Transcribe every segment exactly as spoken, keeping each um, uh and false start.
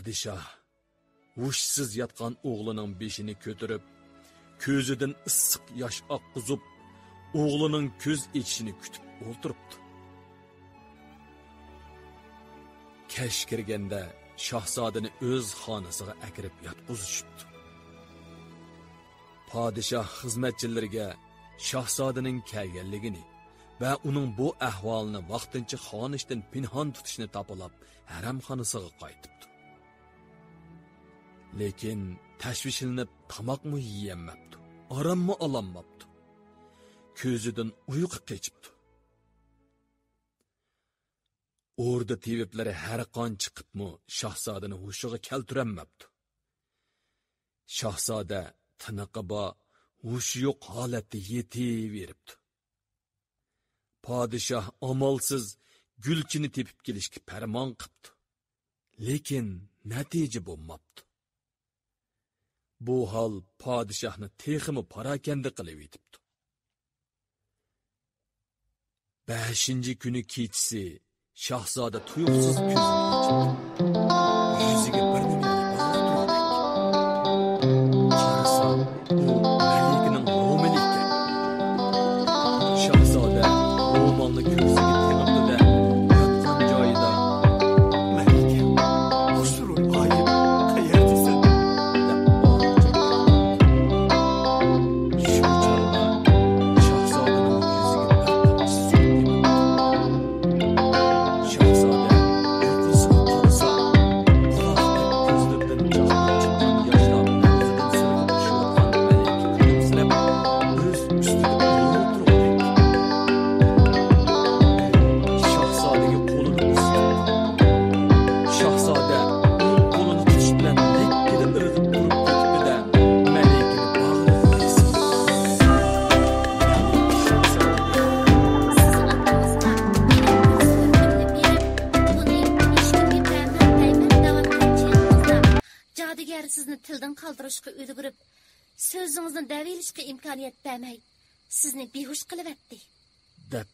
پادىشاھ ھوشسىز ياتقان ئوغلىنىڭ بېشىنى كۆتۈرۈپ، كۆزىدىن ئىسسىق ياش ئاققۇزۇپ، ئوغلىنىڭ كۆز ئېچىشىنى كۈتۈپ ئولتۇرۇپتۇ. كەچ كىرگەندە شاھزادىنى ئۆز خانىسىغا ئەكىرىپ ياتقۇزۇشۇپتۇ. پادىشاھ خىزمەتچىلىرىگە شاھزادىنىڭ كەلگەنلىكىنى ۋە ئۇنىڭ بۇ ئەھۋالىنى ۋاقتىنچە خانىشتىن پىنھان تۇتۇشنى تاپىلاپ، ھەرەمخانىسىغا قايتىپتۇ. لېكىن تەشۋىشلىنىپ تاماقمۇ يېيەلمەپتۇ، ئاراممۇ ئالالماپتۇ. كۆزىدىن ئۇيقۇ قېچىپتۇ. ئوردا تېۋىپلىرى ھەر قانچە چىقىپمۇ شاھزادىنى ھوشىغا كەلتۈرەلمەپتۇ. شاھزادە تىنىقى بار، ھوشى يوق ھالەتتە يېتىۋېرىپتۇ. پادىشاھ ئامالسىز گۈلچىنى تېپىپ كېلىشكە پەرمان قىپتۇ. لېكىن نەتىجە بولماپتۇ. بۇ ھال پادىشاھنى تېخىمۇ پاراكەندە قىلىۋېتىپتۇ. بەشىنچى كۈنى كېچىسى شاھزادە تۇيۇقسىز كۆزىنى ئېچىپتۇ. يۈزىگە بىر نېمە يېپىلغان تۇرغۇدەك. قارىسا، ئۇ مەلىكىنىڭ رومىلى ئىكەن. شاھزادە رومالنى كۆكسىگە تېڭىپتۇ-دە، ياتقان جايىدا، «مەلىكە، خۇسرۇ ئايىم قەيەردىسەن؟» دەپ ئاۋۇنى چاقىرىپتۇ. شۇ چاغدا شاھزادىنىڭ يۈزىگە بىر تامچە سۈت تېگىپتۇ. شاھزادە يۇقىرىسىغا قارىسا، قۇلاق ئەت كۆزلىرىدىن چاقناپ چىققان ياشلار ئاغزىدىن سىرغىپ چۈشۈۋاتقان مەلىكە كۈلۈمسىرەپ، ئۆز ئۈستىدە ئولتۇرغۇدەك. شاھزادىگە قولىنى ئۇزىتىپ، شاھزادە ئوڭ قولىنى تۇتۇش بىلەن لىككىدە ئىرغىپ تۇرۇپ كېتىپتۇ-دە، مەلىكىنى باغرىغا بېسىپ، سىز ئاتىڭىزغا مېنىڭ بۇ سۈرىتىمنى بېرىپ، بۇنى ھېچكىمگە بەرمەڭ دەيمەن دەۋاتقان چېغىڭىزدا، جادۇگەر سىزنى تىلدىن قالدۇرۇشقا ئۈلگۈرۈپ، سۆزىڭىزنى دەۋېلىشقا ئىمكانىيەت بەرمەي، سىزنى بىھۇش قىلىۋەتتى. دەپ،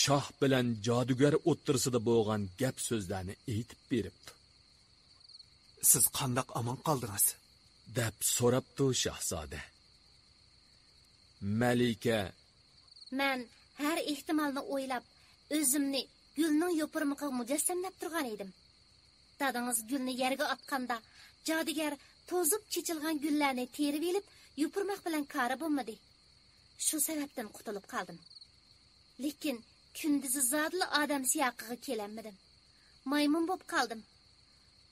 شاھ بىلەن جادۇگەر ئوتتۇرىسىدا بولغان گەپ سۆزلەرنى ئېيتىپ بېرىپتۇ. سىز قانداق ئامان قالدىڭىز؟ دەپ سوراپتۇ شاھزادە. مەلىكە. مەن ھەر ئېھتىمالنى ئويلاپ، ئۆزۈمنى گۈلنىڭ يوپۇرمىقىغا مۇجەسسەملەپ تۇرغان ئىدىم. دادىڭىز گۈلنى يەرگە ئاتقاندا، جادۇگەر توزۇپ چېچىلغان گۈللەرنى تېرىۋېلىپ، يوپۇرماق بىلەن كارى بولمىدى. شۇ سەۋەبتىن قۇتۇلۇپ قالدىم. لېكىن كۈندۈزى زادىلا ئادەم سىياقىغا كېلەلمىدىم. مايمۇن بولۇپ قالدىم.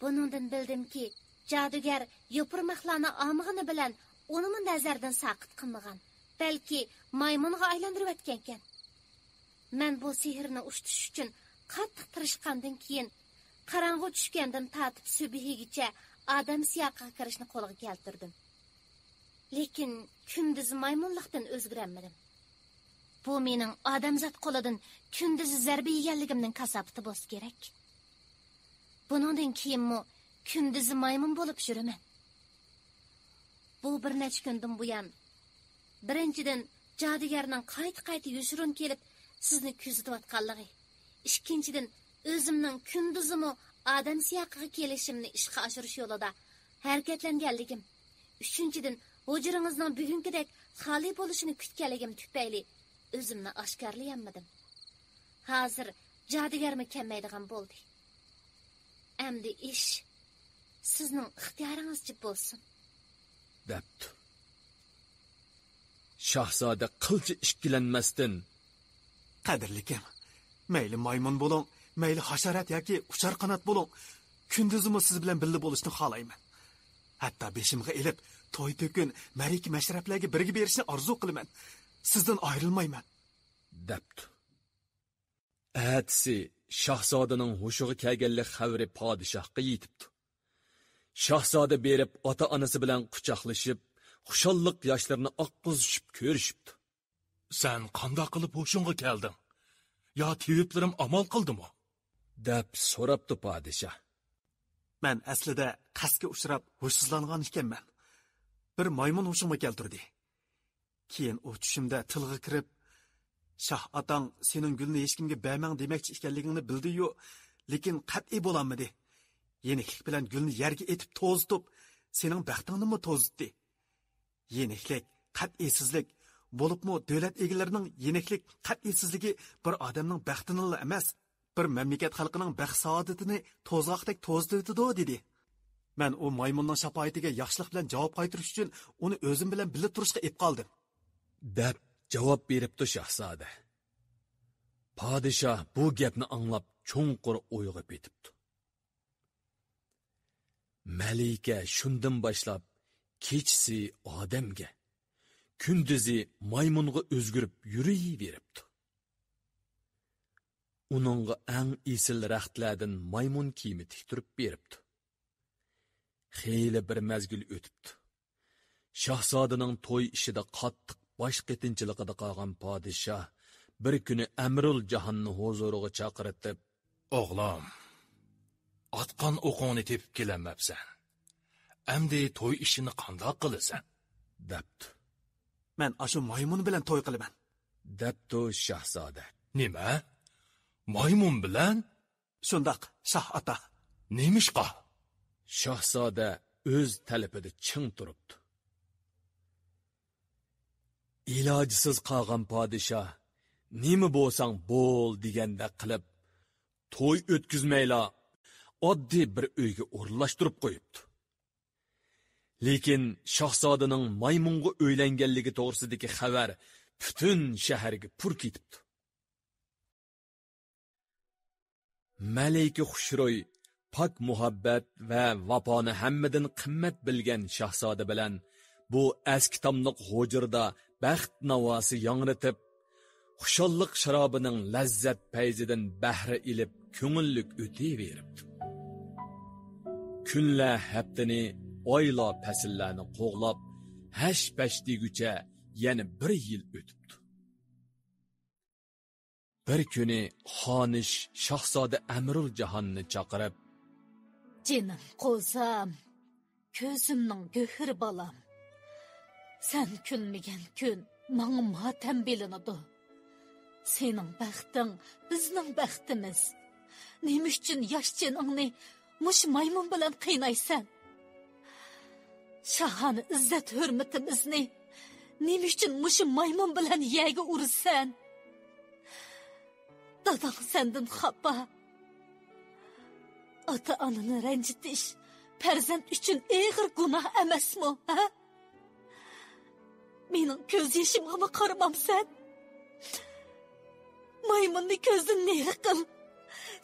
بۇنىڭدىن بىلدىمكى، جادۇگەر يوپۇرماقلارنى ئالمىغىنى بىلەن ئۇنىمۇ نەزەردىن ساقىت قىلمىغان، بەلكى مايمۇنغا ئايلاندۇرۇۋەتكەنكەن. مەن بۇ سېھىرنى ئۇشتۇش ئۈچۈن قاتتىق تىرىشقاندىن كېيىن، قاراڭغۇ چۈشكەندىن تارتىپ سۈبھىگىچە ئادەم سىياقىغا كىرىشنى قولغا كەلتۈردۈم. لېكىن كۈندۈزى مايمۇنلۇقتىن ئۆزگىرەلمىدىم. بۇ مېنىڭ ئادەمزات قولىدىن كۈندۈزى زەربە يېگەنلىكىمنىڭ كاساپىتى بولسا كېرەك. بۇنىڭدىن كېيىنمۇ كۈندۈزى مايمۇن بولۇپ يۈرىمەن. بۇ بىر نەچچە كۈندىن بۇيان، بىرىنچىدىن، جادۇگەرنىڭ قايتا-قايتا يوشۇرۇن كېلىپ سىزنى كۆزىتىۋاتقانلىقى، ئىككىنچىدىن، ئۆزۈمنىڭ كۈندۈزىمۇ ئادەم سىياقىغا كېلىشىمنى ئىشقا ئاشۇرۇش يولىدا ھەرىكەتلەنگەنلىكىم، ئۈچىنچىدىن، ھۇجرىڭىزنىڭ بۈگۈنكىدەك خالىي بولۇشىنى كۈتكەنلىكىم تۈپەيلى ئۆزۈمنى ئاشكارىلىيالمىدىم. ھازىر جادۇگەرمۇ كەلمەيدىغان بولدى. ئەمدى ئىش سىزنىڭ ئىختىيارىڭىزچە بولسۇن. دەپتۇ. شاھزادە قىلچە ئىككىلەنمەستىن، قەدىرلىكىم، مەيلى مايمۇن بولۇڭ، مەيلى ھاشارات ياكى ئۇچار قانات بولۇڭ، كۈندۈزىمۇ سىز بىلەن بىللە بولۇشنى خالايمەن. ھەتتا بېشىمغا ئېلىپ، توي-تۆكۈن، مەرىكە-مەشرەپلەرگە بىرگە بېرىشنى ئارزۇ قىلىمەن. سىزدىن ئايرىلمايمەن. دەپتۇ. ئەتىسى شاھزادىنىڭ ھوشىغا كەلگەنلىك خەۋىرى پادىشاھقا يېتىپتۇ. شاھزادە بېرىپ ئاتا-ئانىسى بىلەن قۇچاقلىشىپ، خۇشاللىق ياشلىرىنى ئاققۇزۇشۇپ كۆرۈشۈپتۇ. سەن قانداق قىلىپ ھوشۇڭغا كەلدىڭ؟ يا تېۋىپلىرىم ئامال قىلدىمۇ؟ دەپ سوراپتۇ پادىشاھ. مەن ئەسلىدە قەستكە ئۇچراپ ھوشسىزلانغان ئىكەنمەن. بىر مايمۇن ھوشۇمغا كەلتۈردى. كېيىن ئۇ چۈشۈمدە تىلغا كىرىپ، «شاھ ئاتاڭ سېنىڭ گۈلنى ھېچكىمگە بەرمەڭ دېمەكچى ئىكەنلىكىڭنى بىلدى-يۇ، لېكىن قەتئىي بولالمىدى. يېنىكلىك بىلەن گۈلنى يەرگە ئېتىپ توزۇتۇپ، سېنىڭ بەختىڭنىمۇ توزۇتتى. يېنىكلىك، قەتئىيسىزلىك، بولۇپمۇ دۆلەت ئىگىلىرىنىڭ يېنىكلىك، قەتئىيسىزلىكى بىر ئادەمنىڭ بەختىنىلا ئەمەس، بىر مەملىكەت خەلقىنىڭ بەخت-سائادىتىنى توزغاقتەك توزۇتۇۋېتىدۇ، دېدى. مەن ئۇ مايمۇننىڭ شاپائىتىگە ياخشىلىق بىلەن جاۋاب قايتۇرۇش ئۈچۈن ئۇنى ئۆزۈم بىلەن بىللە تۇرۇشقا ئېلىپ قالدىم. دەپ جاۋاب بېرىپتۇ شاھزادە. پادىشاھ بۇ گەپنى ئاڭلاپ چوڭقۇر ئويغا پېتىپتۇ. مەلىكە شۇندىن باشلاپ كېچىسى ئادەمگە، كۈندۈزى مايمۇنغا ئۆزگىرىپ يۈرۈۋېرىپتۇ. ئۇنىڭغا ئەڭ ئېسىل رەختلەردىن مايمۇن كىيىمى تىكتۈرۈپ بېرىپتۇ. خېلى بىر مەزگىل ئۆتۈپتۇ. شاھزادىنىڭ توي ئىشىدا قاتتىق باش قېتىنچىلىقىدا قالغان پادىشاھ بىر كۈنى ئەمرۇل جاھاننى ھۇزۇرىغا چاقىرتىپ، «ئوغلۇم، ئاتقان ئوقۇڭنى تېپىپ كېلەلمەپسەن. ئەمدى توي ئىشىنى قانداق قىلىسەن؟» دەپتۇ. «مەن ئاشۇ مايمۇن بىلەن توي قىلىمەن.» دەپتۇ شاھزادە. «نېمە؟ مايمۇن بىلەن؟» «شۇنداق، شاھ ئاتا.» «نېمىشقا؟» شاھزادە ئۆز تەلىپىدە چىڭ تۇرۇپتۇ. ئىلاجسىز قالغان پادىشاھ، «نېمە بولساڭ بول» دېگەندەك قىلىپ، توي ئۆتكۈزمەيلا، ئاددىي بىر ئۆيگە ئورۇنلاشتۇرۇپ قويۇپتۇ. لېكىن شاھزادىنىڭ مايمۇنغا ئۆيلەنگەنلىكى توغرىسىدىكى خەۋەر پۈتۈن شەھەرگە پۇر كېتىپتۇ. مەلىكە خۇشروي، پاك مۇھەببەت ۋە ۋاپانى ھەممىدىن قىممەت بىلگەن شاھزادە بىلەن بۇ ئەسكى تاملىق ھۇجرىدا بەخت ناۋاسى ياڭرىتىپ، خۇشاللىق شارابىنىڭ لەززەت پەيزىدىن بەھرە ئېلىپ، كۆڭۈللۈك ئۆتۈۋېرىپتۇ. كۈنلەر ھەپتىنى، ئايلار پەسىللەرنى قوغلاپ، ھەش-پەش دېگۈچە يەنە بىر يىل ئۆتۈپتۇ. بىر كۈنى خانىش شاھزادە ئەمرۇل جاھاننى چاقىرىپ، جېنىم قوزام، كۆزۈمنىڭ گۆھىرى بالام، سەن كۈلمىگەن كۈن ماڭا ماتەم بىلىنىدۇ. سېنىڭ بەختىڭ بىزنىڭ بەختىمىز. نېمە ئۈچۈن ياش جېنىڭنى مۇشۇ مايمۇن بىلەن قىينايسەن؟ شاھانە ئىززەت ھۆرمىتىمىزنى نېمە ئۈچۈن مۇشۇ مايمۇن بىلەن يەرگە ئۇرىسەن؟ داداڭ سەندىن خاپا. ئاتا-ئانىنى رەنجىتىش پەرزەنت ئۈچۈن ئېغىر گۇناھ ئەمەسمۇ، ھە؟ مېنىڭ كۆز يېشىمغىمۇ قارىمامسەن؟ مايمۇننى كۆزدىن نېرى قىل.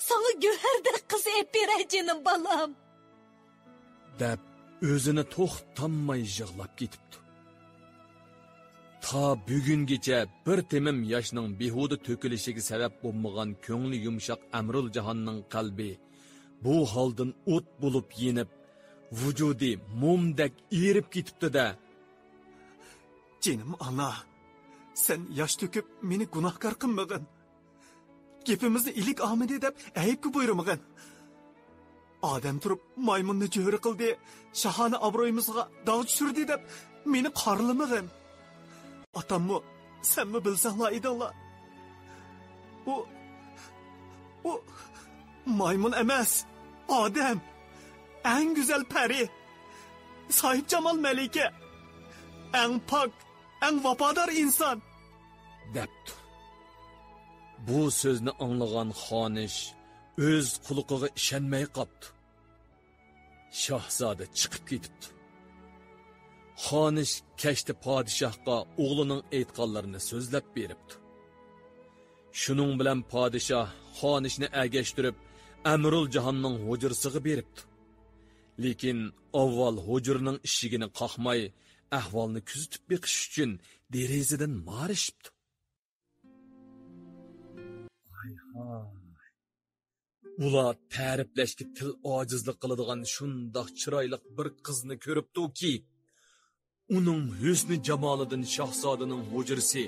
ساڭا گۆھەردەك قىز ئېلىپ بېرەي، جېنىم بالام. دەپ، ئۆزىنى توختاتماي يىغلاپ كېتىپتۇ. تا بۈگۈنگىچە بىر تېمىم ياشنىڭ بىھۇدە تۆكۈلۈشىگە سەۋەب بولمىغان كۆڭلى يۇمشاق ئەمرۇل جاھاننىڭ قەلبى بۇ ھالدىن ئوت بولۇپ يېنىپ، ۋۇجۇدى مومدەك ئېرىپ كېتىپتۇ-دە. جېنىم ئانا، سەن ياش تۆكۈپ مېنى گۇناھكار قىلمىغىن. گېپىمىزنى ئىلىك ئالمىدى دەپ ئەيىبكە بۇيرۇمىغىن. ئادەم تۇرۇپ مايمۇننى جۆرە قىلدى، شاھانە ئابرۇيىمىزغا داغ چۈشۈردى دەپ مېنى قارىلىمىغىن. ئاتاممۇ، سەنمۇ بىلسەڭلار ئىدىڭلار. ئۇ، ئۇ مايمۇن ئەمەس، ئادەم. ئەڭ گۈزەل پەرى. ساھىبجامال مەلىكە. ئەڭ پاك، ئەڭ ۋاپادار ئىنسان. دەپتۇ. بۇ سۆزنى ئاڭلىغان خانىش ئۆز قۇلىقىغا ئىشەنمەي قاپتۇ. شاھزادە چىقىپ كېتىپتۇ. خانىش كەچتە پادىشاھقا ئوغلىنىڭ ئېيتقانلىرىنى سۆزلەپ بېرىپتۇ. شۇنىڭ بىلەن پادىشاھ خانىشنى ئەگەشتۈرۈپ، ئەمرۇل جاھاننىڭ ھۇجرىسىغا بېرىپتۇ. لېكىن ئاۋۋال ھۇجرىنىڭ ئىشىكىنى قاقماي، ئەھۋالنى كۆزىتىپ بېقىش ئۈچۈن دېرىزىدىن مارىشىپتۇ. ۋاي-ھاي. ئۇلار تەرىپلەشكە تىل ئاجىزلىق قىلىدىغان شۇنداق چىرايلىق بىر قىزنى كۆرۈپتۇكى، ئۇنىڭ ھۆسنى جامالىدىن شاھزادىنىڭ ھۇجرىسى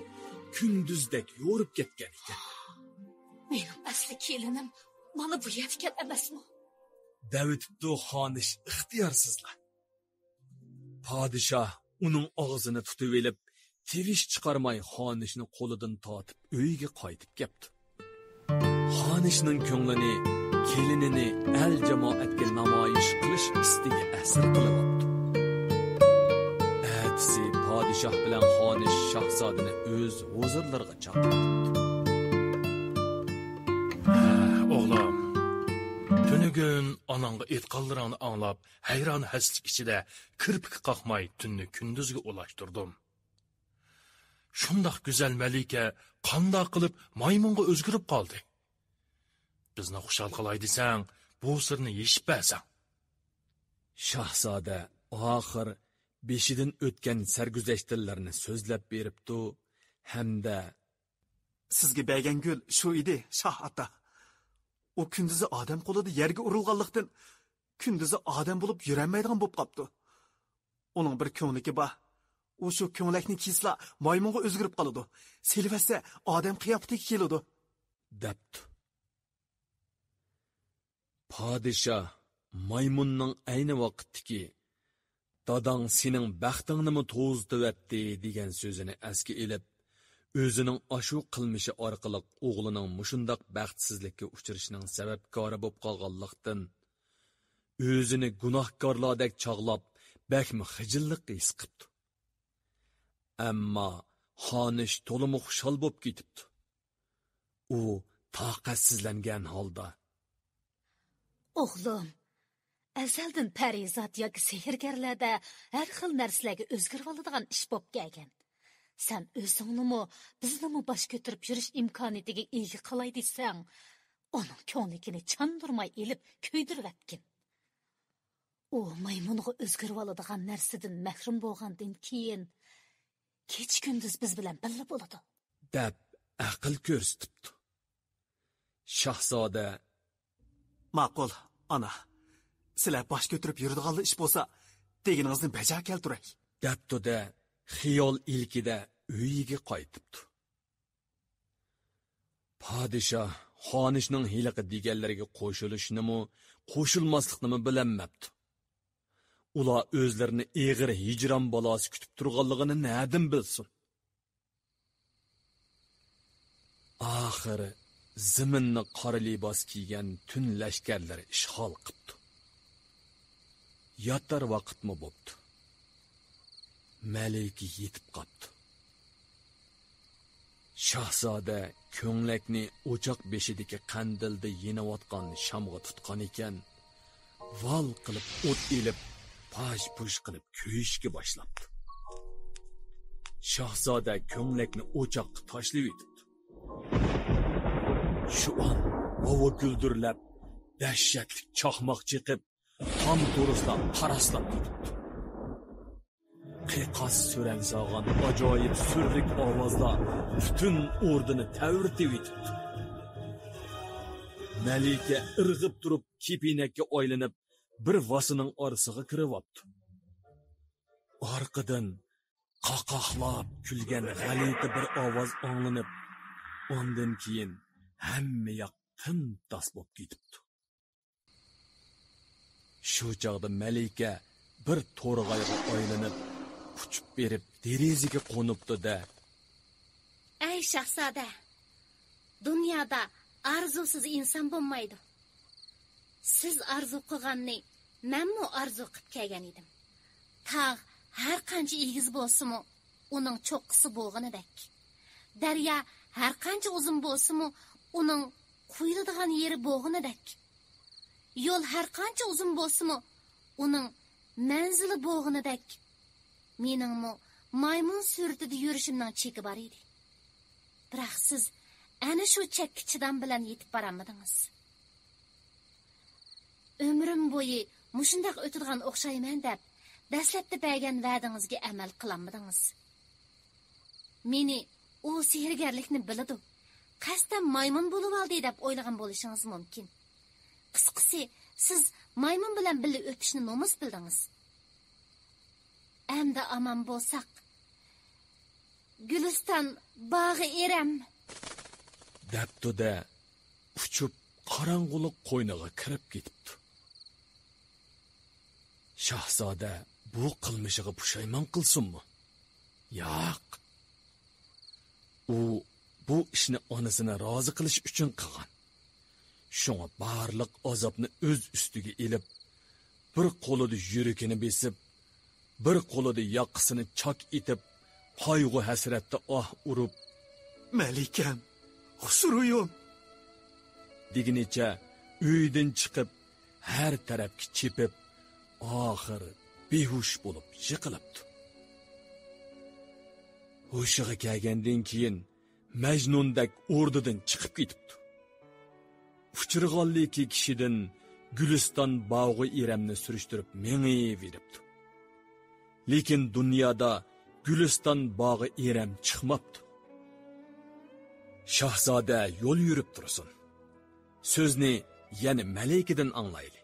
كۈندۈزدەك يورۇپ كەتكەن ئىكەن. مېنىڭ ئەسلى كېلىنىم مانا بۇ يەردىكەن ئەمەسمۇ؟ دەۋېتىپتۇ خانىش ئىختىيارسىزلا. پادىشاھ ئۇنىڭ ئاغزىنى تۇتۇۋېلىپ، تىۋىش چىقارماي خانىشنى قولىدىن تارتىپ ئۆيىگە قايتىپ كەپتۇ. خانىشنىڭ كۆڭلىنى كېلىنىنى ئەل-جامائەتكە نامايىش قىلىش ئىستىكى ئەسىر قىلىۋاپتۇ. ئەتىسى پادىشاھ بىلەن خانىش شاھزادىنى ئۆز ھۇزۇرلىرىغا چاقىرىپتۇ. ئوغلۇم، تۈنۈگۈن ئاناڭغا ئېيتقانلىرىڭنى ئاڭلاپ، ھەيران-ھەسسىلىك ئىچىدە كىرپىك قاقماي تۈننى كۈندۈزگە ئۇلاشتۇردۇم. شۇنداق گۈزەل مەلىكە قانداق قىلىپ مايمۇنغا ئۆزگىرىپ قالدى؟ بىزنى خۇشال قىلاي دېسەڭ، بۇ سىرنى يېشىپ بەرسەڭ. شاھزادە ئاخىر بېشىدىن ئۆتكەن سەرگۈزەشتلەرنى سۆزلەپ بېرىپتۇ ھەمدە سىزگە بەرگەن گۈل شۇ ئىدى، شاھ ئاتا. ئۇ كۈندۈزى ئادەم قولىدا يەرگە ئۇرۇلغانلىقتىن، كۈندۈزى ئادەم بولۇپ يۈرەلمەيدىغان بولۇپ قاپتۇ. ئۇنىڭ بىر كۆڭلىكى بار. ئۇ شۇ كۆڭلەكنى كىيسىلا مايمۇنغا ئۆزگىرىپ قالىدۇ. سېلىۋەتسە ئادەم قىياپىتىگە كېلىدۇ. دەپتۇ. پادىشاھ مايمۇننىڭ ئەينى ۋاقىتتىكى «داداڭ سېنىڭ بەختىڭنىمۇ توزۇتۇۋەتتى» دېگەن سۆزىنى ئەسكە ئېلىپ، ئۆزىنىڭ ئاشۇ قىلمىشى ئارقىلىق ئوغلىنىڭ مۇشۇنداق بەختسىزلىككە ئۇچرىشىنىڭ سەۋەبكارى بولۇپ قالغانلىقتىن، ئۆزىنى گۇناھكارلاردەك چاغلاپ، بەكمۇ خىجىللىق ھېس قىپتۇ. ئەمما خانىش تولىمۇ خۇشال بولۇپ كېتىپتۇ. ئۇ تاقەتسىزلەنگەن ھالدا: «ئوغلۇم، ئەزەلدىن پەرىزات ياكى سېھىرگەرلەردە ھەر خىل نەرسىلەرگە ئۆزگىرىۋالىدىغان ئىش بولۇپ كەلگەن. سەن ئۆزۈڭنىمۇ، بىزنىمۇ باش كۆتۈرۈپ يۈرۈش ئىمكانىيىتىگە ئىگە قىلاي دېسەڭ، ئۇنىڭ كۆڭلىكىنى چاندۇرماي ئېلىپ كۆيدۈرۈۋەتكىن. ئۇ مايمۇنغا ئۆزگىرىۋالىدىغان نەرسىدىن مەھرۇم بولغاندىن كېيىن، كېچە-كۈندۈز بىز بىلەن بىللە بولىدۇ.» دەپ ئەقىل كۆرسىتىپتۇ. شاھزادە: «ماقۇل، ئانا. سىلەر باش كۆتۈرۈپ يۈرىدىغانلا ئىش بولسا، دېگىنىڭىزنى بەجا كەلتۈرەي.» دەپتۇ-دە، خىيال ئىلكىدە ئۆيىگە قايتىپتۇ. پادىشاھ خانىشنىڭ ھېلىقى دېگەنلىرىگە قوشۇلۇشنىمۇ، قوشۇلماسلىقنىمۇ بىلەلمەپتۇ. ئۇلار ئۆزلىرىنى ئېغىر ھىجران بالاسى كۈتۈپ تۇرغانلىقىنى نەدىن بىلسۇن؟ ئاخىرى زېمىننى قارا لىباس كىيگەن تۈن لەشكەرلىرى ئىشغال قىپتۇ. ياتار ۋاقىتمۇ بوپتۇ. مەلىكە يېتىپ قاپتۇ. شاھزادە كۆڭلەكنى ئوچاق بېشىدىكى قەندىلدە يېنىۋاتقان شامغا تۇتقان ئىكەن، ۋال قىلىپ ئوت ئېلىپ، پاژ-پۇژ قىلىپ كۆيۈشكە باشلاپتۇ. شاھزادە كۆڭلەكنى ئوچاققا تاشلىۋېتىپتۇ. شۇ ئان ۋاۋا گۈلدۈرلەپ، دەھشەتلىك چاقماق چېقىپ، تام تورۇسلار قاراسلاپ كېتىپتۇ. قىقاس سۈرەن سالغان ئاجايىپ سۈرلۈك ئاۋازلار پۈتۈن ئوردىنى تەۋرىتىۋېتىپتۇ. مەلىكە ئىرغىپ تۇرۇپ، كېپىنەككە ئايلىنىپ، بىر ۋاسىنىڭ ئارىسىغا كىرىۋاپتۇ. ئارقىدىن قاقاقلاپ كۈلگەن غەلىتە بىر ئاۋاز ئاڭلىنىپ، ئاندىن كېيىن ھەممە ياق تىمتاس بولۇپ كېتىپتۇ. شۇ چاغدا مەلىكە بىر تورغايغا ئايلىنىپ، ئۇچۇپ بېرىپ دېرىزىگە قونۇپتۇ-دە، ئەي شاھزادە، دۇنيادا ئارزۇسىز ئىنسان بولمايدۇ. سىز ئارزۇ قىلغاننى مەنمۇ ئارزۇ قىپ كەلگەن ئىدىم. تاغ ھەر قانچە ئېگىز بولسىمۇ، ئۇنىڭ چوققىسى بولغىنىدەك. دەريا ھەر قانچە ئۇزۇن بولسىمۇ، ئۇنىڭ قۇيۇلىدىغان يېرى بولغىنىدەك. يول ھەر قانچە ئۇزۇن بولسىمۇ، ئۇنىڭ مەنزىلى بولغىنىدەك، مېنىڭمۇ مايمۇن سۈرىتىدە يۈرۈشۈمنىڭ چېكى بار ئىدى. بىراق سىز ئەنە شۇ چەككە چىدام بىلەن يېتىپ بارالمىدىڭىز. ئۆمرۈم بويى مۇشۇنداق ئۆتىدىغان ئوخشايمەن دەپ، دەسلەپتە بەرگەن ۋەدىڭىزگە ئەمەل قىلالمىدىڭىز. مېنى ئۇ سېھىرگەرلىكنى بىلىدۇ، قەستەن مايمۇن بولۇۋالدى دەپ ئويلىغان بولۇشىڭىز مۇمكىن. قىسقىسى، سىز مايمۇن بىلەن بىللە ئۆتۈشنى نومۇس بىلدىڭىز. ئەمدى ئامان بولساق، گۈلىستان باغى ئېرەم. دەپتۇ-دە، ئۇچۇپ قاراڭغۇلۇق قوينىغا كىرىپ كېتىپتۇ. شاھزادە بۇ قىلمىشىغا پۇشايمان قىلسۇنمۇ؟ ياق. ئۇ بۇ ئىشنى ئانىسىنى رازى قىلىش ئۈچۈن قىلغان. شۇڭا بارلىق ئازابنى ئۆز ئۈستىگە ئېلىپ، بىر قولىدا يۈرىكىنى بېسىپ، بىر قولىدا ياقىسىنى چاك ئېتىپ، قايغۇ-ھەسرەتتە ئاھ ئۇرۇپ، «مەلىكەم، خۇسرۇيۇم!» دېگىنىچە ئۆيدىن چىقىپ، ھەر تەرەپكە چېپىپ، ئاخىر بىھۇش بولۇپ يىقىلىپتۇ. ھوشىغا كەلگەندىن كېيىن مەجنۇندەك ئوردىدىن چىقىپ كېتىپتۇ. ئۇچرىغانلىكى كىشىدىن گۈلىستان باغۇ ئىرەمنى سۈرۈشتۈرۈپ مېڭىۋېرىپتۇ. لېكىن دۇنيادا گۈلىستان باغۇ ئىرەم چىقماپتۇ. شاھزادە يول يۈرۈپ تۇرسۇن. سۆزنى يەنە مەلىكىدىن ئاڭلايلى.